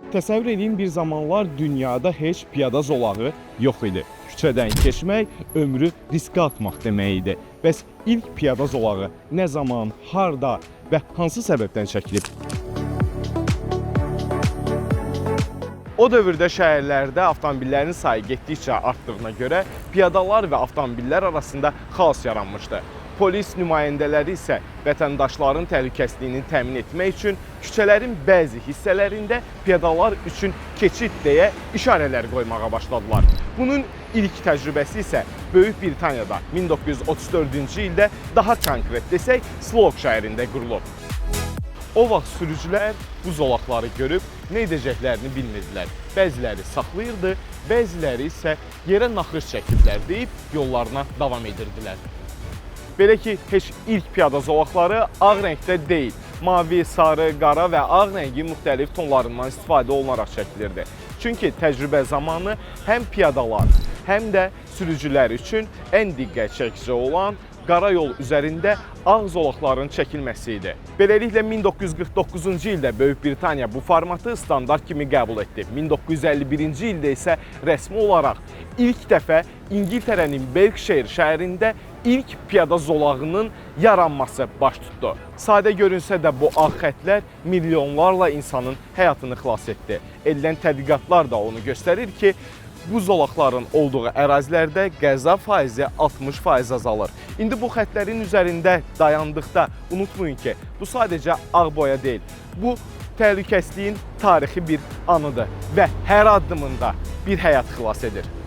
Təsəvvür eləyin, bir zamanlar dünyada heç piyada zolağı yox idi. Küçədən keçmək ömrü riskə atmaq demək idi. Bəs ilk piyada zolağı nə zaman, harda və hansı səbəbdən çəkilib? O dövrdə şəhərlərdə avtomobillərin sayı getdikcə artdığına görə piyadalar və avtomobillər arasında xaos yaranmışdı. Polis nümayəndələri isə vətəndaşların təhlükəsizliyini təmin etmək üçün küçələrin bəzi hissələrində piyadalar üçün keçid deyə işarələr qoymağa başladılar. Bunun ilk təcrübəsi isə Böyük Britaniyada 1934-cü ildə, daha konkret desək, Slough şəhərində qurulub. O vaxt sürücülər bu zolaqları görüb nə edəcəklərini bilmirdilər. Bəziləri saxlayırdı, bəziləri isə yerə naxış çəkiblər deyib yollarına davam edirdilər. Belə ki, heç ilk piyada zolaqları ağ rəngdə deyil, mavi, sarı, qara və ağ rəngin müxtəlif tonlarından istifadə olunaraq çəkilirdi. Çünki təcrübə zamanı həm piyadalar, həm də sürücülər üçün ən diqqət çəkici olan qara yol üzərində ağ zolaqların çəkilməsi idi. Beləliklə 1949-cu ildə Böyük Britaniya bu formatı standart kimi qəbul etdi. 1951-ci ildə isə rəsmi olaraq ilk dəfə İngiltərənin Berkshire şəhərində ilk piyada zolağının yaranması baş tutdu. Sadə görünsə də bu ağ xətlər milyonlarla insanın həyatını xilas etdi. Edilən tədqiqatlar da onu göstərir ki, bu zolaqların olduğu ərazilərdə qəza faizi 60% azalır. İndi bu xətlərin üzərində dayandıqda unutmayın ki, bu sadəcə ağ boya deyil. Bu təhlükəsizliyin tarixi bir anıdır və hər addımında bir həyat xilas edir.